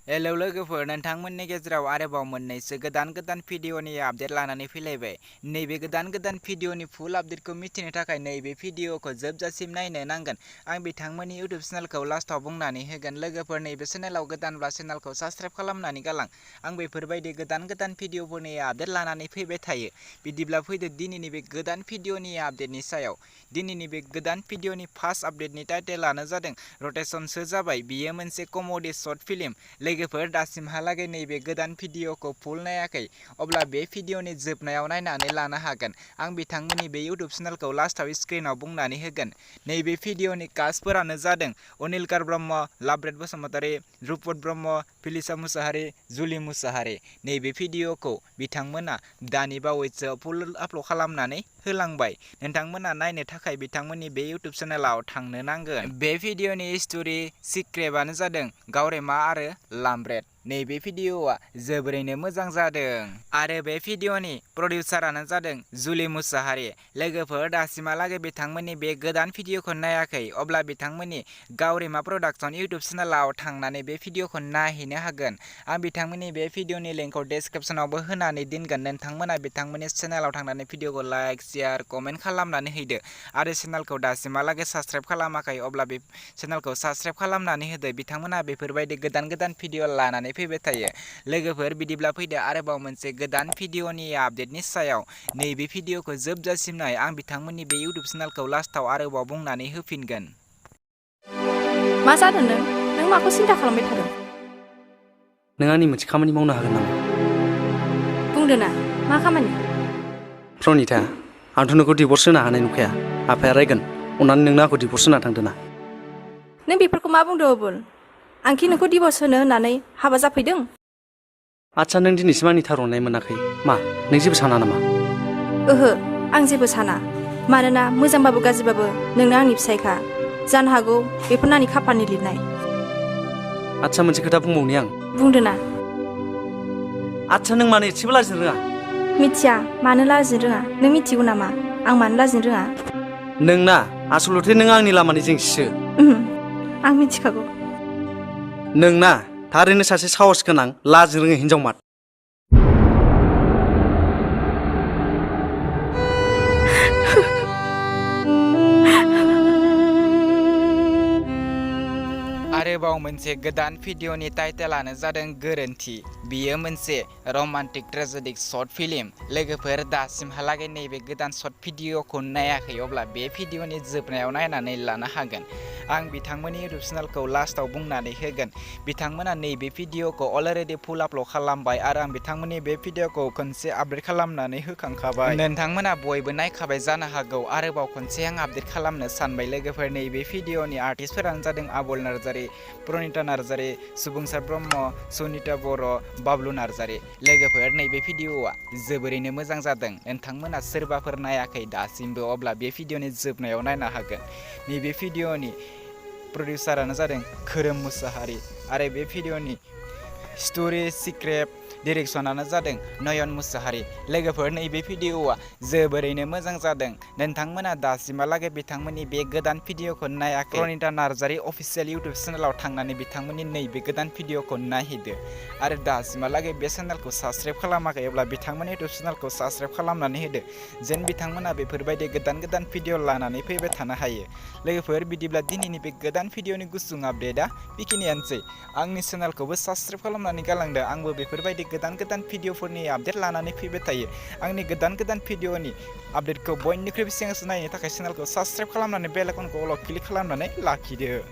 Hello लोगोफोर, नोंथांमोननि गेजेराव आरोबाव मोननैसो गोदान भिडिअनि आपडेट लानानै फैलायबाय। नैबे गोदान भिडिअनि फुल आपडेटखौ मिथिनो थाखाय नैबे भिडिअखौ जोबजासिम नायनो नांगोन। आं बिथांमोननि इउटुब चेनेलखौ लास्टआव बुंनानै होगोन। लोगोफोर, नैबे चेनेलाव गोदानब्ला चेनेलखौ साबस्क्राइब खालामनानै गालां। आं बेफोरबायदि गोदान भिडिअफोरनि आपडेट लानानै फैबाय थायो। बिदिब्ला फैदो दिनैनि बे गोदान भिडिअनि आपडेटनि सायाव। दिनैनि बे गोदान भिडिअनि फार्स्ट आपडेटनि टाइटेलानो जादों रटेसनसो जाबाय। बियो मोनसे कमेडि शर्ट फिल्म। लोगोफोर, दासिमहालागै नैबे गोदान भिडिअखौ फुल नायाखै, अब्ला बे भिडिअनि जोबनायाव नायनानै लानो हागोन। आं बिथांमोननि बे इउटुब चेनेलखौ लास्टआव स्क्रिनाव बुंनानै होगोन। नैबे भिडिअनि कास्टफोरानो जादों अनिलकार ब्रह्म, लाभरेट बसुमतारी, ध्रुपद ब्रह्म, फिलिसा मुसाहारि, जुलि मुसाहारि। नैबे भिडिअखौ बिथांमोना दानि बावैसो फुल आपल'ड खालामनानै होलांबाय। नोंथांमोना नायनो थाखाय बिथांमोननि बे इउटुब चेनेलाव थांनो नांगोन। बे भिडिअनि स्ट'रि सिक्रेटआनो जादों गावरेमा आरो लामब्रेट। नैबे भिडिअआ जोबोरैनो मोजां जादों आरो बे भिडिअनि प्रडिउसारानो जादों जुलि मुसाहारि। लोगोफोर, दासिमहालागै बिथांमोननि बे गोदान भिडिअखौ नायाखै, अब्ला बिथांमोननि गावरेमा प्रडाक्सन इउटुब चेनेलाव थांनानै बे भिडिअखौ नायहैनो हागोन। आं बिथांमोननि बे भिडिअनि लिंकखौ डेसक्रिपसनावबो होनानै दोनगोन। नोंथांमोना बिथांमोननि चेनेलाव थांनानै भिडिअखौ लाइक, शेयार, कमेन्ट खालामनानै होदो आरो चेनेलखौ दासिमहालागै साबस्क्राइब खालामाखै, अब्ला बे चेनेलखौ साबस्क्राइब खालामनानै होदो। बिथांमोना बेफोरबायदि गोदान भिडिअ लानानै फैबाय थायो। लोगोफोर, बिदिब्ला फैदो आरोबाव मोनसे गोदान भिडिअनि आपडेटनि सायाव। नैबे भिडिअखौ जोबजासिम नाय। आं बिथांमोननि बे इउटुब चेनेलखौ लास्टआव आरोबाव बुंनानै होफिनगोन। मा जादों नों माखौ सिन्था खालामबाय थादों? नों आंनि मोनसे खामानि मावनो हागोन नामा? बुंदो ना, मा खामानि? प्रनिता, आंथ' नोंखौ डिभर्स होनो हानाय नंखाया। आफाया रायगोन। अन्नानै नोंनो आंखौ डिभर्स होना थांदो ना। नों बेफोरखौ मा बुंदो अबुल? आंखि नोंखौ डिभर्स होनो होननानै हाबा जाफैदों? आच्छा, नों दिनैसिम आंनि थार अननाय मोनाखै? मा, नों जेबो साना नामा? ओहो, आं जेबो साना। मानोना मोजांबाबो गाज्रिबाबो नोंनो आंनि फिसायखा। जानो हागौ बेफोर आंनि खाफालनि लिरनाय। आच्छा, मोनसे खोथा बुंबावनि आं। बुंदो ना। आच्छा, नों मानो एसेबो लाजिनो रोङा? मिथिया मानो लाजिनो रोङा। नों मिथिगौ नामा आं मानो लाजिनो रोङा? नोंना आसलथे नों आंनि लामानि जेंसिसो। आं मिथिखागौ। नोंना थारैनो सासे साहस गोनां, लाजिनो रोङै हिनजाव माद। आरोबाव मोनसे गोदान भिडिअनि टाइटेलानो जादों गोरोन्थि। बियो मोनसे रमान्टिक ट्रेजेडिक शर्ट फिल्म। लोगोफोर, दासिमहालागै नैबे गोदान शर्ट भिडिअखौ नायाखै, अब्ला बे भिडिअनि जोबनायाव नायनानै लानो हागोन। आं बिथांमोननि इउटुब चेनेलखौ लास्टआव बुंनानै होगोन। बिथांमोना नैबे भिडिअखौ अलरेडि फुल आपल'ड खालामबाय आरो आं बिथांमोननि बे भिडिअखौ खनसे आपडेट खालामनानै होखांखाबाय। नोंथांमोना बयबो नायखाबाय जानो हागौ। आरोबाव खनसे आं आपडेट खालामनो सानबाय। लोगोफोर, नैबे भिडिअनि आर्टिस्टफोरानो जादों आबुल नार्जारि, प्रनिता नार्जारि, सुबुंसार ब्रह्म, सुनिता बर', बाबलु नार्जारि। लोगोफोर, नैबे भिडिअआ जोबोरैनो मोजां जादों। नोंथांमोना सोरबाफोर नायाखै दासिमबो, अब्ला बे भिडिअनि जोबनायाव नायनो हागोन। नैबे भिडिअनि प्रडिउसारानो जादों खोरोम मुसाहारि आरो बे भिडिअनि स्ट'रि सिक्रेट डिरेक्सनानो जादों नयन मुसाहारि। लोगोफोर, नैबे भिडिअआ जोबोरैनो मोजां जादों। नोंथांमोना दासिमहालागै बिथांमोननि बे गोदान भिडिअखौ नायाखै, प्रनिता नार्जारि अफिसियेल इउटुब चेनेलाव थांनानै बिथांमोननि नैबे गोदान भिडिअखौ नायहैदो आरो दासिमहालागै बे चेनेलखौ साबस्क्राइब खालामाखै, अब्ला बिथांमोननि इउटुब चेनेलखौ साबस्क्राइब खालामनानै होदो, जेन बिथांमोना बेफोरबायदि गोदान भिडिअ लानानै फैबाय थानो हायो। लोगोफोर, बिदिब्ला दिनैनि बे गोदान भिडिअनि गुसुं आपडेटआ बेखिनियानोसै। आंनि चेनेलखौबो साबस्क्राइब खालामनानै गालांदो। आंबो बेफोरबायदि गोदान भिडिअफोरनि आपडेट लानानै फैबाय थायो। आंनि गोदान भिडिअनि आपडेटखौ बयनिख्रुइबो सिगांसिन नायनो थाखाय चेनेलखौ साबस्क्राइब खालामनानै बेल आइकनखौ अल क्लिक खालामनानै लाखिदो।